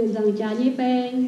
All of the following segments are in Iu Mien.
nzangc jaax nyei baeng.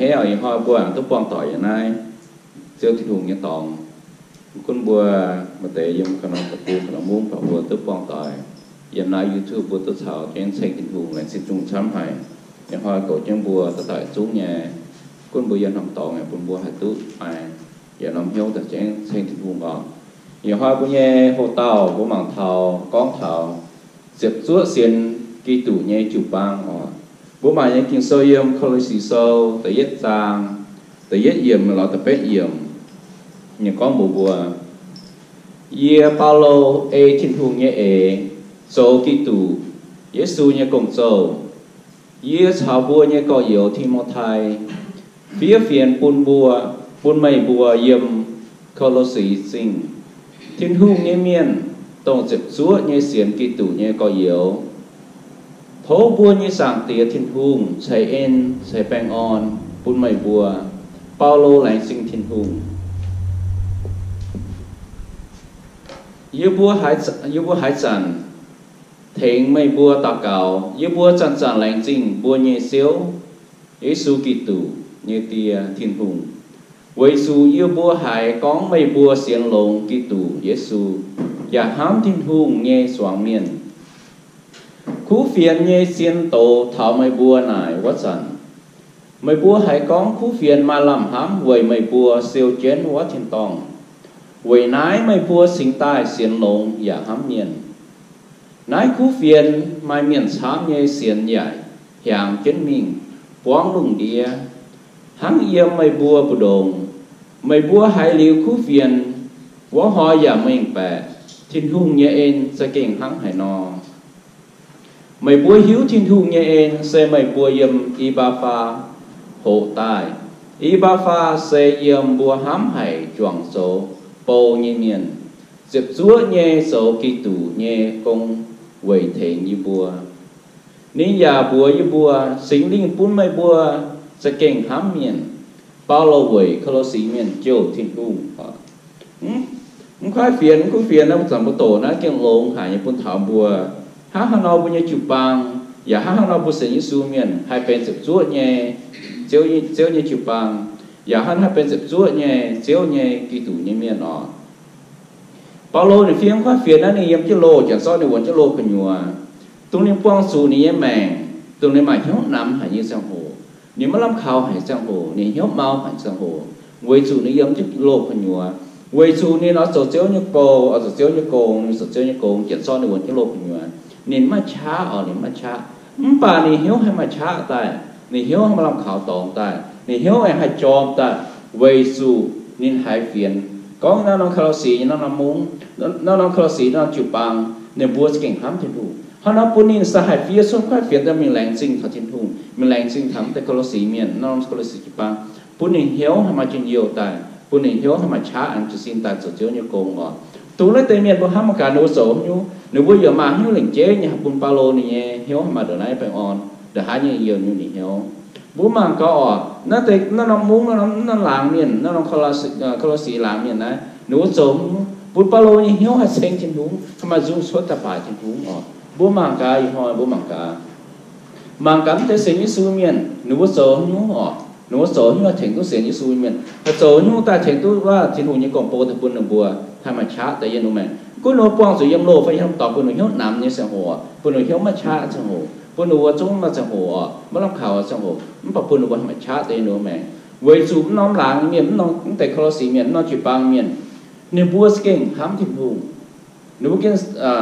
Hnangv naaiv, ih hnoi mbuo aengx duqv buangh doic yiem naaiv Ziouv Tin-Hungh nyei dorngx. Gunv mbuo maaih deix yiem ka'norm deic-bung, ka'norm mungv, baac mbuo duqv buangh doic yiem naaiv YouTube, mbuo duqv caux jienv ceng Tin-Hungh, laengz zingh Tin-Hungh camv haic. Ih hnoi goux jienv mbuo daaih daic zungv nyei, gunv mbuo yiem norm dorngx yaac bun mbuo haih duqv maaih yietc norm hnyouv daaih jienv ceng Tin-Hungh oc. Ih hnoi mbuo nyei hoc-dauh mbuo mangc taux, gorngv taux ziepc zuoqv sienx Giduc nyei jiu-baang oc. Mbuo mangc nyei Ging-Sou yiem Ko^lo^si Sou da'yietv zaang, da'yietv yiemc lorz da'betv yiemc, ninh gorngv mbuox mbuo, Yie, Baulo, ei Tin-Hungh nyei eix, zoux Giduc Yesu nyei gong-zoh. Yie caux mbuo nyei gorx-youz, Ti^mo^tai, fiev fienx bun mbuo, bun meih mbuo yiem Ko^lo^si Zingh, Tin-Hungh nyei mienh, dongh ziepc zuoqv nyei sienx Giduc nyei gorx-youz. Tov mbuo nyei Zaangc Diex Tin-Hungh ceix en ceix baengh orn bun meih mbuo. Baulo laengz zingh Tin-Hungh. Yie mbuo haaix, yie mbuo haaix zanc tengx meih mbuo daux gaux, yie mbuo zanc-zanc laengz zingh mbuo nyei Ziouv, Yesu Giduc nyei Die, Tin-Hungh, weic zuqc yie mbuo haiz gorngv meih mbuo sienx longx Giduc Yesu, yaac hnamv Tin-Hungh nyei zuangx mienh. Kuv fienx nyei zien doz taux meih mbuo naaic wuov zanc, meih mbuo haiz gorngv kuv fienx maaih lamh hnamv weic meih mbuo siou jienv wuov tin-dorngh. Weic naaiv meih mbuo cingx daaih sienx longx yaac hnamv mienh. Naaiv kuv fienx maaih mienh camv nyei sienx yaac hiaangx jienv mingh buangv lungh ndiev, hnangv yiem meih mbuo mbu'ndongx. Meih mbuo haiz liuz kuv fienx wuov hnoi yaac mengh baeqc Tin-Hungh nyei en za'gengh hnangv haaix nor. Meih mbuo hiuv Tin-Hungh nyei en se meih mbuo yiem I^mbaa^faa hoqc daaih. I^mbaa^faa se yiem mbuo hnamv haic juangc zoux bou nyei mienh, ziepc zuoqv nyei zoux Giduc nyei gong weic tengx yie mbuo. Ninh yaac mbuox yie mbuo, Singx Lingh bun meih mbuo za'gengh hnamv mienh. Baulo weic Ko^lo^si Mienh jouh Tin-Hungh. Mv kuaaiv fienx, mv kuv fienx naaiv, mbuo zanc mbuo doqc naaiv gengh longx haic nyei bun taux mbuo. Hnangv haaix nor mbuo nyei jiu-baang, yaac hnangv haaix nor mbuo sienx Yesu mienh haih benx ziepc zuoqv nyei Ziouv, Ziouv nyei jiu-baang, yaac hnangv haih benx ziepc zuoqv nyei Ziouv nyei Giduc nyei mienh oc. Baulo ninh fiev mv kuaaiv fienx naaiv, ninh yiem jienv loh, janx zorqv ninh wuonx jienv loh gu'nyuoz. Dongh ninh buangh zuqc ninh nyei maengc, dongh ninh maaih hnyouv namx haic nyei ziangh hoc, ninh maiv lamh kaux haic ziangh hoc, ninh hnyouv mau haic ziangh hoc, weic zuqc ninh yiem jienv loh gu'nyuoz, weic zuqc ninh oix zoux Ziouv nyei bou, oix zoux Ziouv nyei gong, ninh zoux Ziouv nyei gong, janx zorqv ninh wuonx jienv loh gu'nyuoz. Ninh maiv qaqv oc, ninh maiv qaqv. Mv baac ninh hnyouv haih maaih qaqv daaih, ninh hnyouv haih maaih lamh kaux dorngx daaih, ninh hnyouv aengx haih jorm daaih, weic zuqc ninh haiz fienx gorngv naaiv norm Ko^lo^si, naaiv norm mungv, naaiv norm Ko^lo^si, naaiv norm jiu-baang, ninh mbuo za'gengh hnamv Tin-Hungh. Hnangv nor bun ninh sa haih fiev cuotv kuaaiv fienx daaih mingh laengz zingh taux Tin-Hungh, mingh laengz zingh taux mv deix Ko^lo^si mienh, naaiv norm Ko^lo^si jiu-baang, bun ninh hnyouv haih maaih njien-youh daaih, bun ninh hnyouv haih maaih qaqv aengx jiez sin daaih zoux Ziouv nyei gong oc. Dongh naaiv deix mienh mbuo hnamv mangc gaax ninh mbuo zoux haaix nyungc, ninh mbuo yaac maaih haaix nyungc lengc jeiv nyei haih bun Baulo ninh nyei hnyouv haih maaih ndongc naaiv baengh orn, ndongc haaix nyungc youh nyungc ninh hnyouv. Mbuo mangc gaax oc, naaiv deix, naaiv norm mungv, naaiv norm, naaiv laangz mienh, naaiv norm Ko^lo^si, Ko^lo^si laangz mienh naaiv, ninh mbuo zoux haaix nyungc bun Baulo nyei hnyouv haih ceng Tin-Hungh, haih maaih nzung cuotv daaih baaix Tin-Hungh oc. Mbuo mangc gaax ih hnoi, mbuo mangc gaax, mangc gaax mv deix sienx Yesu mienh ninh mbuo zoux haaix nyungc oc. Ninh mbuo zoux haaix nyungc haih tengx duqv sienx Yesu mienh, haih zoux haaix nyungc daaih tengx duqv waac Tin-Hungh nyei gong-bou daaih bun ninh mbuo haih maaih qaqv daaih yiem ninh mbuo maengc. Gunv ninh mbuo buangh zuqc yiem loh fai yiem dorngx bun ninh mbuo hnyouv namx nyei ziangh hoc, bun ninh mbuo hnyouv maiv qaqv ziangh hoc, bun ninh mbuo zungv maaih ziangh hoc oc, maiv lamh kaux ziangh hoc, mv baac bun ninh mbuo haih maaih qaqv daaih yiem ninh mbuo maengc. Weic zuqc mv norm laangz mienh, mv norm, mv deix Ko^lo^si mienh, mv norm jiu-baang mienh, ninh mbuo za'gengh hnamv Tin-Hungh. Ninh mbuo gengh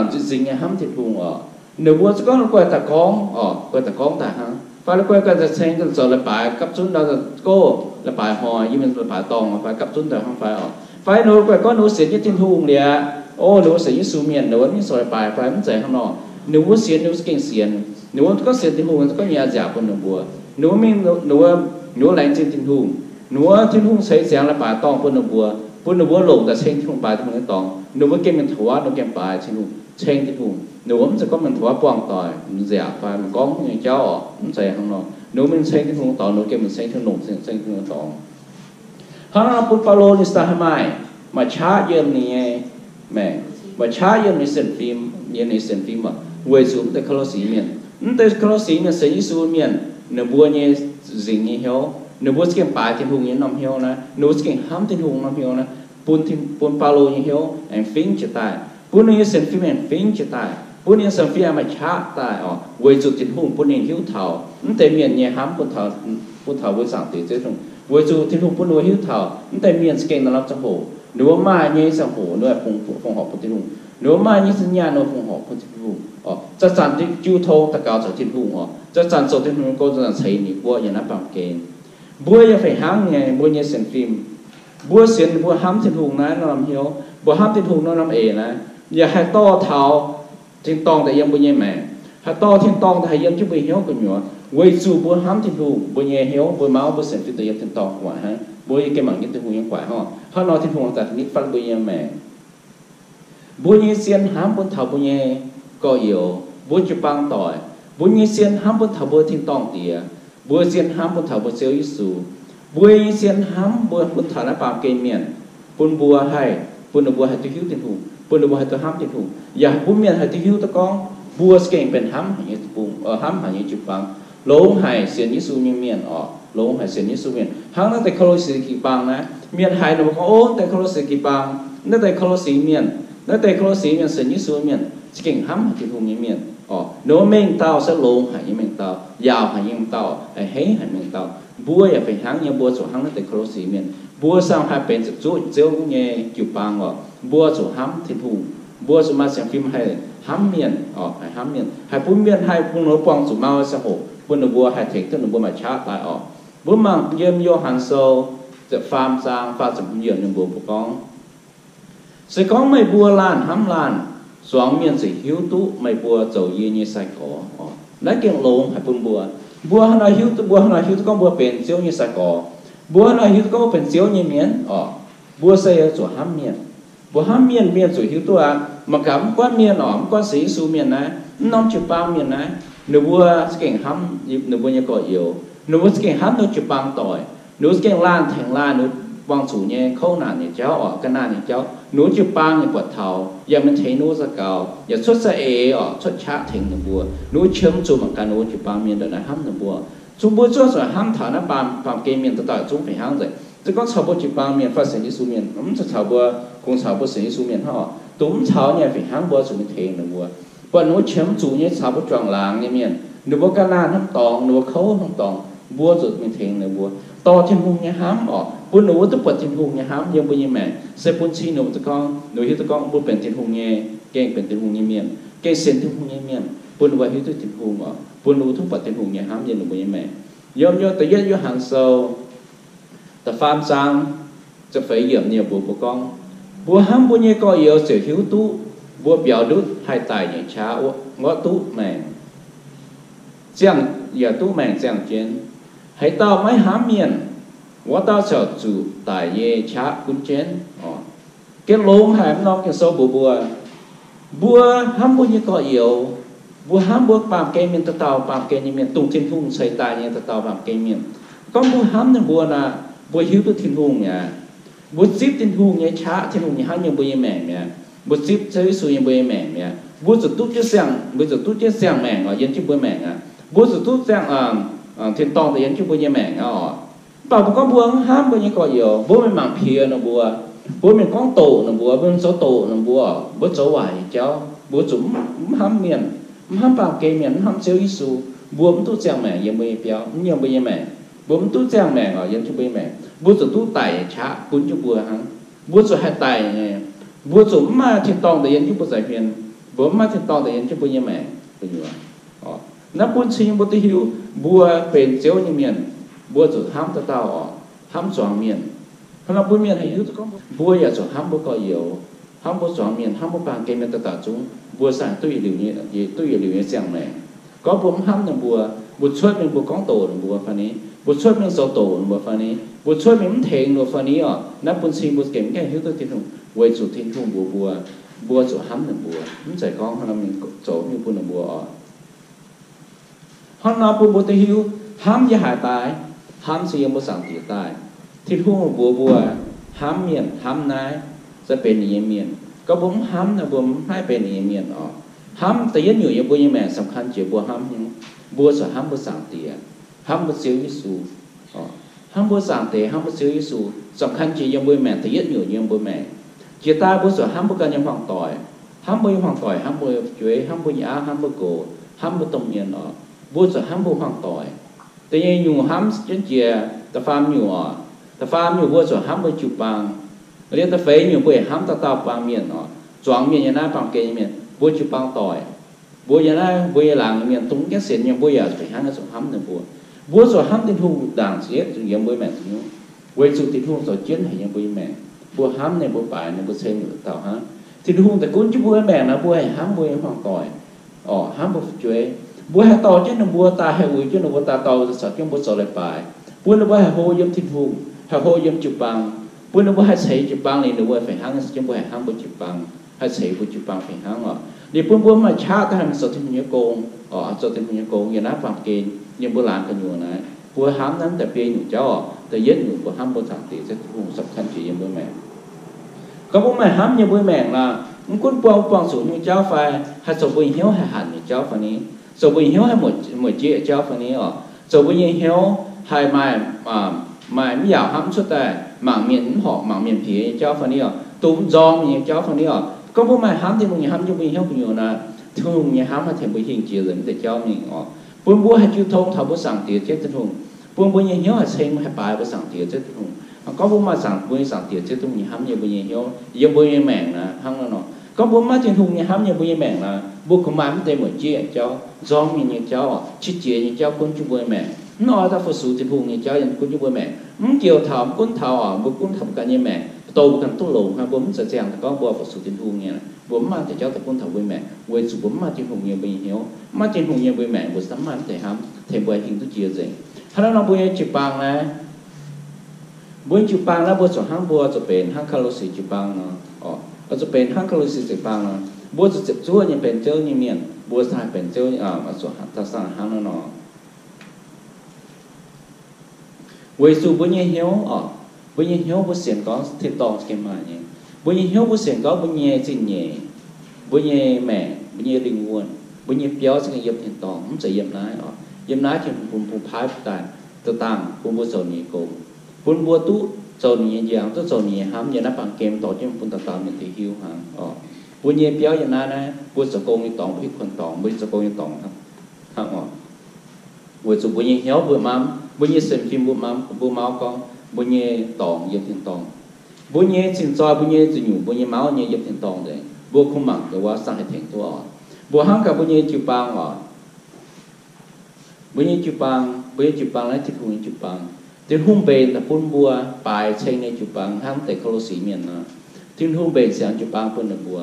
nzingx nyei hnamv Tin-Hungh oc. Ninh mbuo zungv gorngv la'guaih daaih gorngv oc, guaih daaih gorngv daaih hnangv, fai la'guaih guaih daaih ceng, zoux leiz-baaix gapv zunv daaih, gox leiz-baaix hnoi, yiem leiz-baaix dorngh fai gapv zunv daaih hnangv fai oc. Fai ninh mbuo guaih gorngv ninh mbuo sienx jienv Tin-Hungh liuz, o, ninh mbuo sienx Yesu mienh, ninh mbuo mv zoux leiz-baaix fai mv zeiz hnangv nor. Ninh mbuo sienx, ninh mbuo za'gengh sienx. Ninh mbuo gorngv sienx Tin-Hungh, ninh gorngv nyanc nziaauc bun ninh mbuo. Ninh mbuo mingh, ninh mbuo, ninh mbuo laengz zingh Tin-Hungh. Ninh mbuo, Tin-Hungh ceix ziangx leiz-baaix dorngh bun ninh mbuo, bun ninh mbuo longc daaih ceng Tin-Hungh, baaix Tin-Hungh nyei dorngx. Ninh mbuo gengh mingh taux wuov, ninh mbuo gengh baaix Tin-Hungh, ceng Tin-Hungh. Ninh mbuo mv zeiz gorngv mingh taux wuov buangh doic nziaauc fai mingh gorngv nyei jauv oc, mv zeiz hnangv nor. Ninh mbuo mingh ceng Tin-Hungh dorngx, ninh mbuo gengh mingh ceng Tin-Hungh, longc ceng Tin-Hungh dorngx. Hnangv nor bun Baulo ninh sah maaih, maaih qaqv yiem ninh nyei maengc, maaih qaqv yiem ninh sienx fim, yiem ninh sienx fim oc, weic zuqc mv deix Ko^lo^si mienh. Mv deix Ko^lo^si mienh sienx Yesu mienh, ninh mbuo nyei nzingx nyei hnyouv, Ninh mbuo za'gengh baaix Tin-Hungh nyei norm hnyouv naaiv, ninh mbuo za'gengh hnamv Tin-Hungh norm hnyouv naaiv, bun, bun Baulo nyei hnyouv aengx fingx jiex daaih, bun ninh nyei sienx fim aengx fingx jiex daaih, bun ninh nyei sienx fim aengx maaih qaqv daaih oc, weic zuqc Tin-Hungh bun ninh hiuv taux mv deix mienh nyei hnamv bun taux, bun taux mbuo Zaangc Diex Ziouv Tin-Hungh, weic zuqc Tin-Hungh bun ninh mbuo hiuv taux mv deix mienh za'gengh naaiv norm ziangh hoc ninh mbuo maaih nyei ziangh hoc ninh mbuo fongc horc bun Tin-Hungh, ninh mbuo maaih nyei zinh nyaanh ninh mbuo fongc horc bun Tin-Hungh oc, zanc-zanc jiu tong daux gaux caux Tin-Hungh oc, zanc-zanc zoux Tin-Hungh nyei gong, zanc-zanc ceix ninh nyei guoqv yiem naaiv baamh gen. Mbuo yaac fih hnangv nyei, mbuo nyei sienx fim, mbuo sienx, mbuo hnamv Tin-Hungh naaiv norm hnyouv, mbuo hnamv Tin-Hungh naaiv norm eix naaiv, yaac haih dorh taux tin-dorngh daaih yiem mbuo nyei maengc, haih dorh tin-dorngh daaih haih yiem jienv mbuo nyei hnyouv gu'nyuoz, weic zuqc mbuo hnamv Tin-Hungh, mbuo nyei hnyouv, mbuo mauv, mbuo sienx fim daaih yiem tin-dorngh gu'nguaaic hnangv, mbuo yaac gengh mangc jienv Tin-Hungh nyei guaix hnangv. Hnangv nor Tin-Hungh daaih nitv fatv mbuo nyei maengc. Mbuo nyei zien hnamv bun taux mbuo nyei gorx-youz, mbuo jiu-baang doic. Mbuo nyei zien hnamv bun taux mbuo tin-dorngh Diex. Mbuo zien hnamv bun taux mbuo Ziouv Yesu. Mbuo nyei zien hnamv mbuo bun taux naaiv baamh gen mienh, bun mbuo haih, bun ninh mbuo haih duqv hiuv Tin-Hungh, bun ninh mbuo haih duqv hnamv Tin-Hungh, yaac bun mienh haih duqv hiuv duqv gorngv mbuo za'gengh benx hnamv haic nyei, hnamv haic nyei jiu-baang, longx haic sienx Yesu nyei mienh oc, longx haic sienx Yesu mienh. Hnangv naaiv deix Ko^lo^si jiu-baang naaiv, mienh haiz ninh mbuo gorngv, Ov, deix Ko^lo^si jiu-baang, naaiv deix Ko^lo^si mienh, naaiv deix Ko^lo^si mienh sienx Yesu mienh za'gengh hnamv haic Tin-Hungh nyei mienh oc. Ninh mbuo mengh dauh se longx haic nyei mengh dauh, yaauc haic nyei mengh dauh, a'hneiv haic mengh dauh. Mbuo yaac fih hnangv nyei, mbuo zuqc hnangv naaiv deix Ko^lo^si mienh. Mbuo siang haih benx zuqc zuoqv Ziouv nyei jiu-baang oc, mbuo zuqc hnamv Tin-Hungh. Mbuo zuqc maaih sienx fim haih hnamv mienh oc, haih hnamv mienh, haih bun mienh haih bun ninh mbuo buangh zuqc mau ziangh hoc, bun ninh mbuo haih tengx duqv ninh mbuo maaih qaqv daaih oc. Mbuo mangc yiem Yo^han Sou ziepc faam zaang faah ziepc hmz yiemc ninh mbuox mbuo gorngv, se gorngv meih mbuo laanh hnamv laanh, zuangx mienh ziouc hiuv duqv meih mbuo zoux yie nyei sai-gorx oc. Naaiv gengh longx haic bun mbuo. Mbuo hnangv nor hiuv duqv, mbuo hnangv nor hiuv duqv gorngv mbuo benx Ziouv nyei sai-gorx. Mbuo hnangv nor hiuv duqv gorngv mbuo benx Ziouv nyei mienh oc. Mbuo se zuqc hnamv mienh. Mbuo hnamv mienh, mienh zuqc hiuv duqv aqv. Mangc gaax, mv gunv mienh oc, mv gunv sienx Yesu mienh naaiv, mv norm jiu-baang mienh naaiv, ninh mbuo za'gengh hnamv ninh mbuo nyei gorx-youz. Ninh mbuo za'gengh hnamv ninh jiu-baang doic. Ninh mbuo za'gengh laanh tengx laanh ninh mbuo buangh zuqc nyei kouv naanc nyei jauv oc, ga'naanh nyei jauv, ninh mbuo jiu-baang nyei buatc taux, yaac mingh tengx ninh mbuo za'gaux, yaac cuotv za'eix oc, cuotv qaqv tengx ninh mbuo. Ninh mbuo qiemx zuqc mangc gaax ninh mbuo jiu-baang mienh ndongc naaiv hnamv ninh mbuo. Zungv mbuo zuov zuqc hnamv taux naaiv baamh, baamh gen mienh dauh dauh zungv fih hnangv nzengc. Se gorngv caux mbuo jiu-baang mienh fai sienx Yesu mienh, mv caux mbuo, kungx caux mbuo sienx Yesu mienh hnangv oc, dongh mv caux nyei fih hnangv mbuo zuqc mingh tengx ninh mbuo. Buatc ninh mbuo qiemx zuqc nyei caux mbuo juangc laangz nyei mienh, ninh mbuo ga'naanh hnamv dorngx, ninh mbuo kouv hnamv dorngx, mbuo zuqc mingh tengx ninh mbuo, dorh Tin-Hungh nyei hnamv oc, bun ninh mbuo duqv buatc Tin-Hungh nyei hnamv yiem mbuo nyei maengc, se bun cing ninh mbuo duqv gorngv, ninh mbuo hiuv duqv gorngv mbuo benx Tin-Hungh nyei, gengh benx Tin-Hungh nyei mienh, gengh sienx Tin-Hungh nyei mienh, bun ninh mbuo hiuv duqv Tin-Hungh oc, bun ninh mbuo duqv buatc Tin-Hungh nyei hnamv yiem ninh mbuo nyei maengc. Yiem, yiem da'yietv Yo^han Sou da'faam zaang ziepc feix yiemc ninh mbuox mbuo gorngv, mbuo hnamv mbuo nyei gorx-youz ziouc hiuv duqv mbuo biaux ndutv haih daic nyei qaqv wuov, wuov duqv maengc, ziangh, yaac duqv maengc ziangh jienv. Haaix dauh maiv hnamv mienh, wuov dauh ziouc zuqc daic nyei qaqv gunv jienv oc. Gengh longx haic mv norm Ging-Sou mbuox mbuo, mbuo hnamv mbuo nyei gorx-youz, mbuo hnamv mbuo baamh gen mienh, dauh dauh baamh gen nyei mienh, dongh Tin-Hungh ceix daaih nyei dauh dauh baamh gen mienh. Gorngv mbuo hnamv ninh mbuo nor, mbuo hiuv duqv Tin-Hungh mi'aqv. Mbuo zipv Tin-Hungh nyei qaqv, Tin-Hungh nyei hnamv yiem mbuo nyei maengc mi'aqv. Mbuo zipv Ziouv Yesu yiem mbuo nyei maengc mi'aqv. Mbuo zuqc duqv jienv siang, mbuo zuqc duqv jienv siang-maengc oc, yiem jienv mbuo maengc aqv. Mbuo zuqc duqv siang, tin-dorngh daaih yiem jienv mbuo nyei maengc aqv oc. Mv baac mbuo gorngv mbuo mv hnamv mbuo nyei gorx-youz, mbuo mingh mangc piex ninh mbuo, mbuo mingh gorngv doqc ninh mbuo, mbuo mingh zoux doqc ninh mbuo, mbuo zoux waaic nyei jauv, mbuo zuqc mv, mv hnamv mienh, mv hnamv baamh gen mienh, mv hnamv Ziouv Yesu, mbuo mv duqv ziangh maengc yiem mbuo nyei biauv, mv yiem mbuo nyei maengc. Mbuo mv duqv ziangh maengc oc, yiem jienv mbuo nyei maengc. Mbuo zuqc duqv daic nyei qaqv gunv jienv mbuo hnangv. Mbuo zuqc haih daic nyei. Mbuo zuqc mv maaih tin-dorngh daaih yiem jienv mbuo nza'hmien. Mbuo mv maaih tin-dorngh daaih yiem jienv mbuo nyei maengc gu'nyuoz. Naaiv bun cing mbuo duqv hiuv, mbuo benx Ziouv nyei mienh, mbuo zuqc hnamv dauh dauh oc, hnamv zuangx mienh. Hnangv nor bun mienh haih hiuv duqv gorngv mbuo yaac zuqc hnamv mbuo gorx-youz, hnamv mbuo zuangx mienh, hnamv mbuo baamh gen mienh dauh dauh zungv, mbuo saah duqv yietc liuz nyei, duqv yietc liuz nyei ziangh maengc. Gorngv mbuo mv hnamv ninh mbuo, mbuo cuotv mingh mbuo gorngv doqc ninh mbuo fai ni, mbuo cuotv mingh zoux doqc ninh mbuo fai ni, mbuo cuotv mingh mv tengx ninh mbuo fai ni oc, naaiv bun cing mbuo gengh mv gaengh hiuv duqv Tin-Hungh, weic zuqc Tin-Hungh mbuox mbuo, mbuo zuqc hnamv ninh mbuo, mv zeiz gorngv hnangv nor mingh zoux nyungc bun ninh mbuo oc. Hnangv nor bun mbuo duqv hiuv, hnamv yiem haaix daaih? Hnamv se yiem mbuo Zaangc Diex daaih. Tin-Hungh mbuox mbuo, hnamv mienh, hnamv naaiv, se benx ninh nyei mienh. Gorngv mbuo mv hnamv nor, mbuo mv haih benx ninh nyei mienh oc. Hnamv da'yietv nyungc yiem mbuo nyei maengc สำคัญ jiex mbuo hnamv hnyouv. Mbuo zuqc hnamv mbuo Zaangc Diex, hnamv mbuo Ziouv Yesu oc. Hnamv mbuo Zaangc Diex, hnamv mbuo Ziouv Yesu, สำคัญ jiex yiem mbuo maengc, da'yietv nyungc yiem mbuo maengc. Jiex daaih mbuo zuqc hnamv mbuo ganh nyei hmuangx-doic, hnamv mbuo nyei hmuangx-doic, hnamv mbuo fu'jueiv, hnamv mbuo nyei auv, hnamv mbuo gox, hnamv mbuo domh mienh oc. Mbuo zuqc hnamv mbuo hmuangx-doic. Da'nyeic nyungc hnamv jienv jiex, da'faam nyungc oc. Da'faam nyungc mbuo zuqc hnamv mbuo jiu-baang. Liuz da'feix nyungc mbuo yaac hnamv dauh dauh baamh mienh oc. Zuangx mienh yiem naaiv baamh gen nyei mienh, mbuo jiu-baang doic. Mbuo yiem naaiv mbuo nyei laangz mienh dongh mv gaengh sienx nyei, mbuo yaac fih hnangv zuqc hnamv ninh mbuo. Mbuo zuqc hnamv Tin-Hungh ndaangc ziepc yietv nyungc yiem mbuo maengc nyungc, weic zuqc Tin-Hungh zoux jienv haic yiem mbuo nyei maengc. Mbuo hnamv ninh, mbuo baaix ninh, mbuo ceng ninh dauh hnangv. Tin-Hungh daaih gunv jienv mbuo nyei maengc nor, mbuo haih hnamv mbuo nyei hmuangx-doic oc, hnamv mbuo fu'jueiv. Mbuo haih dorh jienv ninh mbuo daaih, haih uix jienv ninh mbuo daaih, dorh caux jienv mbuo zoux leiz-baaix, bun ninh mbuo haih hlo yiem Tin-Hungh, haih hlo yiem jiu-baang, bun ninh mbuo haih ceix jiu-baang liuz, ninh mbuo fih hnangv jienv mbuo haih hnamv mbuo jiu-baang, haih ceix mbuo jiu-baang fih hnangv oc. Liuz bun mbuo maaih qaqv daaih haih zoux Tin-Hungh nyei gong oc, zoux Tin-Hungh nyei gong yiem naaiv baamh gen, yiem mbuo laangz gu'nyuoz naaiv. Mbuo hnamv naaiv da'biei nyungc jauv oc. Da'yietv nyungc mbuo hnamv mbuo Zaangc Diex Ziouv Tin-Hungh สำคัญ jiex yiem mbuo maengc. Gorngv mbuo maaih hnamv yiem mbuo maengc nor, mv gunv buangh buangh zuqc hnyouv jauv fai, haih zoux mbuo nyei hnyouv haih hanc nyei jauv fai ni, zoux mbuo nyei hnyouv haih mueic jieqv jauv fai ni oc, zoux mbuo nyei hnyouv haih maaih, maaih mv yaauc hnamv cuotv daaih, mangc mienh mv horpc, mangc mienh piex nyei jauv fai ni oc, dongh mv nzorng nyei jauv fai ni oc. Gorngv mbuo maaih hnamv Tin-Hungh nyei hnamv yiem mbuo nyei hnyouv gu'nyuoz nor, Tin-Hungh nyei hnamv haih tengx mbuo hingh jiex nzengc mv deix jauv mingh oc. Bun mbuo haih jiu tong taux mbuo Zaangc Diex Ziouv Tin-Hungh, bun mbuo nyei hnyouv haih ceng haih baaix mbuo Zaangc Diex Ziouv Tin-Hungh. Gorngv mbuo maaih Zaangc, mbuo nyei Zaangc Diex Ziouv Tin-Hungh nyei hnamv yiem mbuo nyei hnyouv, yiem mbuo nyei maengc naaiv hnangv naaiv nor. Gorngv mbuo mv maaih Tin-Hungh nyei hnamv yiem mbuo nyei maengc naaiv, mbuo kungx maaih mv deix mueic jieqv jauv, nzorng mienh nyei jauv, qiex jiez nyei jauv gunv jienv mbuo nyei maengc. Mv oix daaih fu-sux Tin-Hungh nyei jauv yiem gunv jienv mbuo maengc. Mv njoux taux, mv gunv taux oc, mbuo gunv taux mbuo ganh nyei maengc, douh mbuo ganh duqv longx hnangv, mbuo mv zeiz ziangh daaih gorngv mbuo fu-sux Tin-Hungh nyei. Mbuo mv maaih deix jauv daaih gunv taux mbuo maengc, weic zuqc mbuo mv maaih Tin-Hungh yiem mbuo nyei hnyouv, mv maaih Tin-Hungh yiem mbuo maengc, mbuo zungv mv maaih deix hnamv tengx mbuo hingh duqv jiex nzengc. Hnangv naaiv nor mbuo nyei jiu-baang naaiv, mbuo nyei jiu-baang naaiv mbuo zuqc hnangv, mbuo zuqc benx hnangv Ko^lo^si jiu-baang nor, oix zuqc benx hnangv Ko^lo^si jiu-baang nor. Mbuo zuqc ziepc zuoqv nyei benx Ziouv nyei mienh, mbuo haih benx Ziouv, zuqc daaih hnangv naaiv nor. Weic zuqc mbuo nyei hnyouv oc, mbuo nyei hnyouv mbuo sienx gorngv tin-dorngh gengh maaih nyei. Mbuo nyei hnyouv mbuo sienx gorngv mbuo nyei zingh nyeic, mbuo nyei maengc, mbuo nyei lingh wuonh, mbuo nyei biauv za'gengh yiem tin-dorngh, mv zeiz yiem naaiv oc. Yiem naaiv Tin-Hungh bun mbuo paaiv daaih, daaih dangh bun mbuo zoux ninh nyei gong, bun mbuo duqv zoux ninh nyei njang, duqv zoux ninh nyei hnamv. Yiem naaiv baamh gen dorh jienv bun dauh dauh mienh duqv hiuv hnangv oc. Mbuo nyei biauv yiem naaiv, naaiv mbuo zoux gong nyei dorngx, mbuo hiuv kuonx dorngx, mbuo zoux gong nyei dorngx hnangv oc. Weic zuqc mbuo nyei hnyouv mbuo mamv, mbuo nyei sienx fim mbuo mamv, mbuo mauv gorngv mbuo nyei dorngx yiem tin-dorngh. Mbuo nyei cing-zoih, mbuo nyei ziex nyungc, mbuo nyei mauv nyei yiem tin-dorngh nzengc. Mbuo kungx mangc gaax wuov, sang haih tengx duqv oc. Mbuo hnangv gaax mbuo nyei jiu-baang oc. Mbuo nyei jiu-baang, mbuo nyei jiu-baang naaiv Tin-Hungh nyei jiu-baang. Tin-Hungh mbenc daaih bun mbuo baaix ceng nyei jiu-baang hnangv deix Ko^lo^si mienh nor. Tin-Hungh mbenc siang jiu-baang bun ninh mbuo,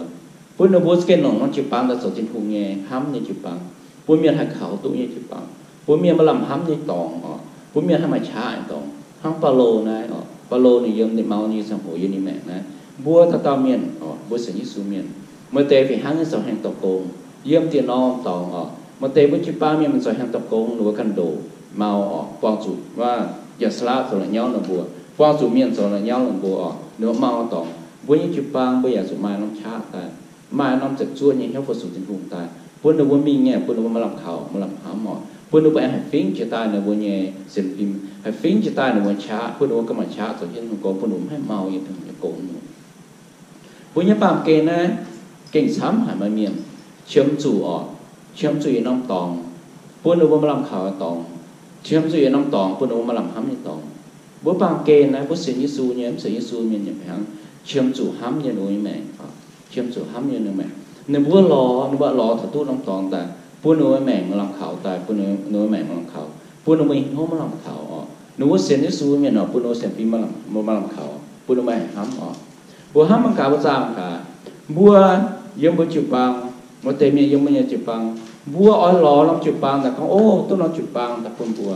bun ninh mbuo gengh longc norm jiu-baang daaih zoux Tin-Hungh nyei hnamv nyei jiu-baang. Bun mienh haih kaux duqv nyei jiu-baang, bun mienh maaih lamh hnamv nyei dorngx oc, bun mienh haih maaih qaqv nyei dorngx. Hnangv Baulo naaiv oc, Baulo ninh yiem ninh mau nyei ziangh hoc yiem ninh maengc naaiv, mbuo dauh dauh mienh oc, mbuo sienx Yesu mienh, maaih deix fih hnangv nyei zoux hengx dorh gong yiem dieh norm dorngx oc. Maaih deix mbuo jiu-baang mienh mingh zoux hengx dorh gong, ninh mbuo ganh ndoqc mau oc, buangh zuqc wuov jaa-saalaqv zoux la'nyauv ninh mbuo, buangh zuqc mienh zoux la'nyauv ninh mbuo oc, ninh mbuo mau dorngx. Mbuo nyei jiu-baang mbuo yaac zuqc maaih norm qaqv daaih, maaih norm ziepc zuoqv nyei hnyouv fu-sux Tin-Hungh daaih, bun ninh mbuo mingh nyei, bun ninh mbuo maaih lamh kaux, maaih lamh hnamv oc, bun ninh mbuo aengx haih fingx jiex daaih ninh mbuo nyei sienx fim, haih fingx jiex daaih ninh mbuo nyei qaqv, bun ninh mbuo ganh maaih qaqv zoux jienv Tin-Hungh gong, bun ninh mbuo mv haih mau yiem Tin-Hungh nyei gong. Mbuo nyei baamh gen naaiv gengh camv haic maaih mienh qiemx zuqc oc, qiemx zuqc yietc norm dorngx, bun ninh mbuo maaih lamh kaux nyei dorngx, qiemx zuqc yietc norm dorngx, bun ninh mbuo maaih lamh hnamv nyei dorngx. Mbuo baamh gen naaiv mbuo sienx Yesu nyei, mv sienx Yesu mienh yaac fih hnangv, qiemx zuqc hnamv nyei ninh mbuo nyei maengc, qiemx zuqc hnamv nyei ninh maengc. Ninh mbuo lorz, ninh mbuo lorz taux duqv norm dorngx daaih, bun ninh mbuo maengc maaih lamh kaux daaih, bun ninh mbuo maengc maaih lamh kaux, bun ninh mbuo hnyouv maaih lamh kaux oc. Ninh mbuo sienx Yesu mienh oc, bun ninh mbuo sienx fim maaih lamh, maaih lamh kaux, bun ninh mbuo haih hnamv oc. Mbuo hnamv mangc gaax, mbuo zaah mangc gaax, mbuo yiem mbuo jiu-baang, maaih deix mienh yiem mbuo nyei jiu-baang, mbuo oix lorz norm jiu-baang daaih gorngv, o, duqv norm jiu-baang daaih bun mbuo,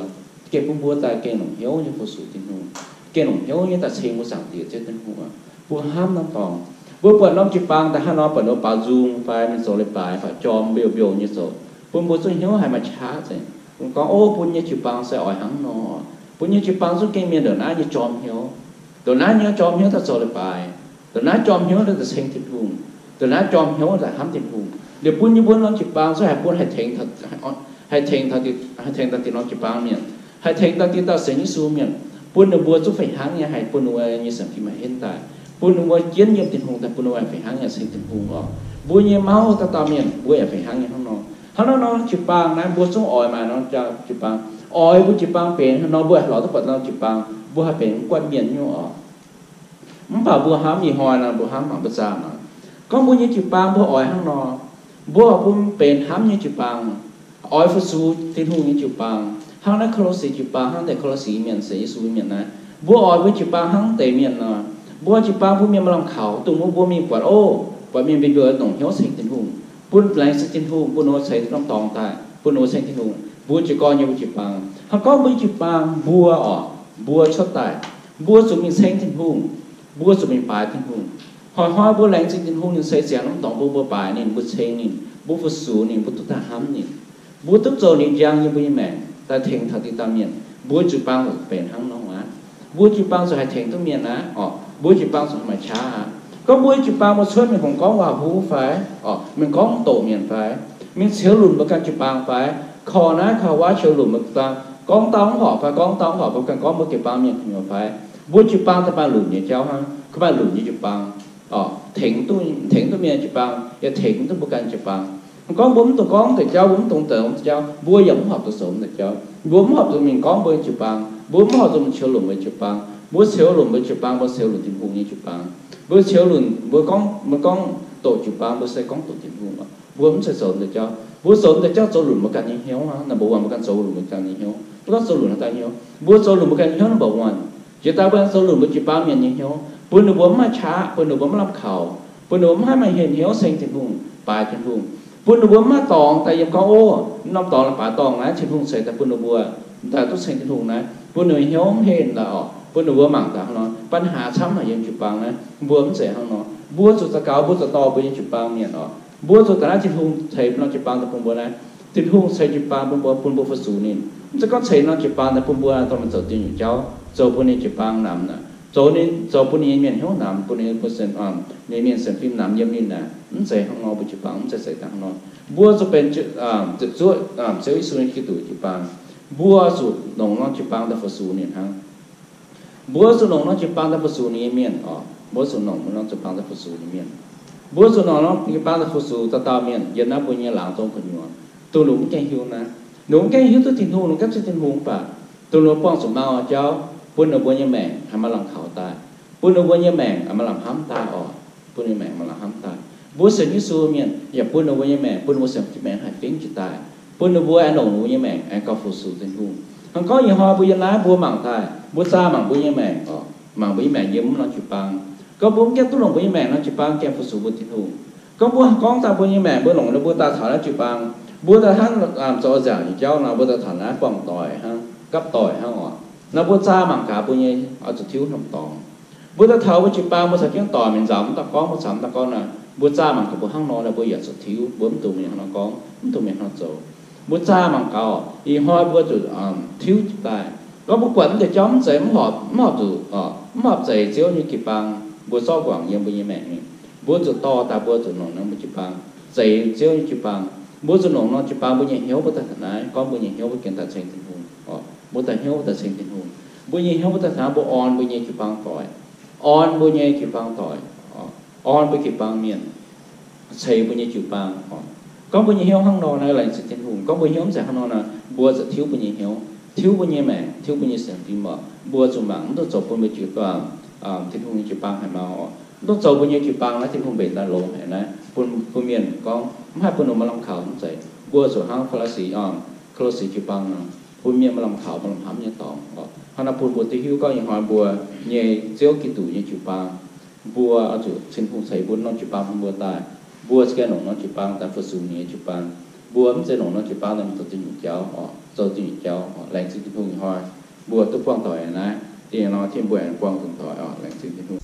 gengh bun mbuo daaih gengh longc hnyouv nyei fu-sux Tin-Hungh, gengh longc hnyouv nyei daaih ceng mbuo Zaangc Diex Ziouv Tin-Hungh aqv. Mbuo hnamv norm dorngx, mbuo buatc norm jiu-baang daaih hnangv nor, buatc ninh mbuo baaux nzung fai ninh zoux leiz-baaix fai jorm mbiouh mbiouh nyei zoux, bun mbuo zungv hnyouv haiz maaih qaqv nzengc. Bun gorngv, o, bun nyei jiu-baang se oix hnangv nor. Bun nyei jiu-baang zungv gengh mienh ndongc naaiv nyei jorm hnyouv, ndongc naaiv nyei jorm hnyouv daaih zoux leiz-baaix, ndongc naaiv jorm hnyouv daaih ceng Tin-Hungh, ndongc naaiv jorm hnyouv daaih hnamv Tin-Hungh. Liuz bun yie mbuo norm jiu-baang zungv haih bun haih tengx, haih tengx, haih tengx daaih diuh norm jiu-baang mienh, haih tengx daaih diuh dauh sienx Yesu mienh, bun ninh mbuo zungv fih hnangv nyei haih bun ninh mbuo nyei sienx fim haih henv daaih, bun ninh mbuo jienv yiem Tin-Hungh daaih, bun ninh mbuo fih hnangv nyei ceng Tin-Hungh oc. Mbuo nyei mauv dauh dauh mienh mbuo yaac fih hnangv nyei hnangv nor. Hnangv nor nor jiu-baang naaiv mbuo zungv oix maaih norm jiu-baang, oix mbuo jiu-baang benx hnangv nor mbuo haih lorz duqv buatc norm jiu-baang mbuo haih benx guanh mienh nyungc oc. Mv baac mbuo hnamv ih hnoi nor mbuo hnamv mangc mbuo zaah nor, gorngv mbuo nyei jiu-baang mbuo oix hnangv nor, mbuo oix bun benx hnamv nyei jiu-baang, oix fu-sux Tin-Hungh nyei jiu-baang, hnangv naaiv Ko^lo^si jiu-baang, hnangv deix Ko^lo^si mienh, sienx Yesu mienh naaiv, mbuo oix mbuo jiu-baang hnangv deix mienh nor. Mbuo jiu-baang bun mienh maaih lamh kaux, dongh mbuo mbuo mingh buatc oc, buatc mienh mbienc mbiouh nongc hnyouv ceng Tin-Hungh, bun laengz zingh Tin-Hungh, bun ninh mbuo ceix norm dorngx daaih, bun ninh mbuo ceng Tin-Hungh, mbuo jiez gorn nyei mbuo jiu-baang. Hnangv gorngv mbuo nyei jiu-baang mbuo oc, mbuo cuotv daaih, mbuo zuqc mingh ceng Tin-Hungh, mbuo zuqc mingh baaix Tin-Hungh. Hnoi-hnoi mbuo laengz zingh Tin-Hungh ninh ceix ziangx norm dorngx bun mbuo baaix ninh, mbuo ceng ninh, mbuo fu-sux ninh, mbuo duqv daaih hnamv ninh, mbuo duqv zoux ninh njang yiem mbuo nyei maengc daaih tengx taux deix dauh mienh, mbuo jiu-baang benx hnangv nor aqv. Mbuo jiu-baang zuqc haih tengx duqv mienh aqv oc. Mbuo jiu-baang zuqc haih maaih qaqv aqv. Gorngv mbuo jiu-baang mbuo cuotv mingh hungx gorngv waac-huv fai oc, mingh gorngv doqc mienh fai, mingh ceux lunc mbuo ganh jiu-baang fai, korv naaiv korv wuov ceux lunc mbuo jiu-baang, gorngv dauh mv horpc fai, gorngv dauh mv horpc, mbuo ganh gorngv mbuo jiu-baang mienh gu'nyuoz fai, mbuo jiu-baang daaih maaih lunc nyei jauv hnangv, maaih lunc nyei jiu-baang oc, tengx duqv, tengx duqv mienh jiu-baang, yaac tengx duqv mbuo ganh jiu-baang. Gorngv mbuo mv dungx gorngv deix jauv, mbuo mv dungx zoux deix jauv, mbuo yaac mv horpc zuqc zoux deix jauv. Mbuo mv horpc zuqc mingh gorngv mbuo nyei jiu-baang, mbuo mv horpc zuqc mingh ceux lunc mbuo jiu-baang. Mbuo ceux lunc mbuo jiu-baang, mbuo ceux lunc Tin-Hungh nyei jiu-baang. Mbuo ceux lunc, mbuo gorngv, mbuo gorngv doqc jiu-baang, mbuo se gorngv doqc Tin-Hungh oc. Mbuo mv zeiz zoux deix jauv. Mbuo zoux deix jauv zoux lunc mbuo ganh nyei hnyouv hnangv. Number one, mbuo ganh zoux lunc mbuo ganh nyei hnyouv. Mbuo gorngv zoux lunc haaix dauh hnyouv? Mbuo zoux lunc mbuo ganh nyei hnyouv number one. Jiex daaih mbuo zoux lunc mbuo jiu-baang mienh nyei hnyouv, bun ninh mbuo mv maaih qaqv, bun ninh mbuo mv lamh kaux, bun ninh mbuo mv haih maaih henh hnyouv ceng Tin-Hungh, baaix Tin-Hungh, bun ninh mbuo mv maaih dorngx daaih yiem gorngv, Ov, norm dorngx la'baaix dorngh naaiv Tin-Hungh ceix daaih bun ninh mbuo daaih duqv ceng Tin-Hungh naaiv, bun ninh mbuo hnyouv mv henh la'oc, bun ninh mbuo mangc daaih hnangv nor, ปัญหา camv haic yiem jiu-baang naaiv. Mbuo mv zeiz hnangv nor. Mbuo zuqc daux gaux, mbuo zuqc dorh mbuo nyei jiu-baang mienh oc. Mbuo zuqc daaih naaiv Tin-Hungh ceix norm jiu-baang daaih bun mbuo naaiv. Tin-Hungh ceix jiu-baang bun mbuo, bun mbuo fu-sux ninh. Mv zeiz gorngv ceix norm jiu-baang daaih bun mbuo dorh mingh zoux diuh nyuoqc jauv, zoux bun ninh jiu-baang namx, zoux ninh, zoux bun ninh nyei mienh hnyouv namx, bun ninh mbuo sienx, ninh mienh sienx fim namx yiem ninh naaic. Mv zeiz hnangv nor, mbuo jiu-baang mv zeiz ceix daaih hnangv nor. Mbuo zuqc benx zuoqv Ziouv Yesu nyei Giduc jiu-baang. Mbuo zuqc longc norm jiu-baang daaih fu-sux ninh hnangv. Mbuo zuqc longc norm jiu-baang daaih fu-sux ninh nyei mienh oc. Mbuo zuqc longc norm jiu-baang daaih fu-sux ninh mienh. Mbuo zuqc longc norm jiu-baang daaih fu-sux dauh dauh mienh yiem naaiv mbuo nyei laangz zong gu'nyuoz. Dongh ninh mbuo mv gaengh hiuv naaiv, ninh mbuo mv gaengh hiuv duqv Tin-Hungh, ninh mbuo gaengh zipv Tin-Hungh mv baac dongh ninh mbuo buangh zuqc mau jauv, bun ninh mbuo nyei maengc haih maaih lamh kaux daaih, bun ninh mbuo nyei maengc maaih lamh hnamv daaih oc, bun ninh maengc maaih lamh hnamv daaih. Mbuo sienx Yesu mienh yaac bun ninh mbuo nyei maengc, bun ninh mbuo sienx fim maengc haih fingx jiez daaih, bun ninh mbuo aengx longc ninh mbuo nyei maengc aengx gauh fu-sux Tin-Hungh. Hnangv gorngv ih hnoi mbuo yiem naaiv mbuo mangc daaih, mbuo zaah mangc mbuo nyei maengc oc, mangc mbuo nyei maengc yiem mv norm jiu-baang. Gorngv mbuo mv gaengh duqv longc mbuo nyei maengc norm jiu-baang gaengh fu-sux mbuo Tin-Hungh, gorngv mbuo gorngv daaih mbuo nyei maengc mbuo longc ninh mbuo daaih taux naaiv jiu-baang, mbuo daaih hnangv zoux nziaauc nyei jauv nor, mbuo daaih taux naaiv buangh doic hnangv, gapv doic hnangv oc. Nor mbuo zaah mangc gaax mbuo nyei oix zuqc tiuv norm dorngx. Mbuo daaih taux mbuo jiu-baang mbuo caux jienv doic mingh nzauc mv daaih gorngv, mbuo caux mv daaih gorngv nor, mbuo zaah mangc gaax mbuo hnangv nor, mbuo yaac zuqc tiuv, mbuo mv dungx mingh hnangv nor gorngv, mv dungx mingh hnangv nor zoux. Mbuo zaah mangc gaax oc, ih hnoi mbuo zuqc tiuv jiez daaih. Gorngv mbuo buatc mv deix jauv mv zeiz, mv horpc, mv horpc zuqc, mv horpc zeix Ziouv nyei jiu-baang, mbuo zorqv guangc yiem mbuo nyei maengc mingh, mbuo zuqc dorh daaih, mbuo zuqc longc norm jiu-baang zeix Ziouv nyei jiu-baang. Mbuo zuqc longc norm jiu-baang mbuo nyei hnyouv mbuo daaih taux naaiv, gorngv mbuo nyei hnyouv mbuo gengh daaih ceng Tin-Hungh oc. Mbuo daaih hnyouv mbuo daaih ceng Tin-Hungh. Mbuo nyei hnyouv mbuo daaih taux naaiv mbuo orn mbuo nyei jiu-baang doic, orn mbuo nyei jiu-baang doic, orn mbuo jiu-baang mienh, ceix mbuo nyei jiu-baang oc. Gorngv mbuo nyei hnyouv hnangv nor naaiv, laengz zingh Tin-Hungh. Gorngv mbuo hnyouv mv zeiz hnangv nor naaic, mbuo zuqc tiuv mbuo nyei hnyouv, tiuv mbuo nyei maengc, tiuv mbuo nyei sienx fim oc. Mbuo zuqc mangc, mv dungx zoux bun mbuo jiu-baang, Tin-Hungh nyei jiu-baang haic mau oc. Mv dungx zoux mbuo nyei jiu-baang naaiv Tin-Hungh mbenc daaih longx haic naaiv, bun, bun mienh gorngv mv haih bun ninh mbuo lamh kaux mv zeiz. Mbuo zuqc hnangv Ko^lo^si, Ko^lo^si jiu-baang nor, bun mienh maaih lamh kaux, maaih lamh hnamv nyei dorngx oc. Hnangv naaiv bun mbuo duqv hiuv gorngv ih hnoi mbuo nyei Ziouv Giduc nyei jiu-baang, mbuo oix zuqc Tin-Hungh ceix mbuo norm jiu-baang bun mbuo daaih. Mbuo za'gengh longc norm jiu-baang daaih fu-sux ninh nyei jiu-baang. Mbuo mv zeiz longc norm jiu-baang daaih mingh zoux zingh nyungc jauv oc, zoux zingh nyungc jauv oc. Laengz zingh Tin-Hungh ih hnoi mbuo duqv buangh doic naaiv. Dingh nor Tin-Hungh mbuo aengx buangh zuqc doic oc. Laengz zingh Tin-Hungh.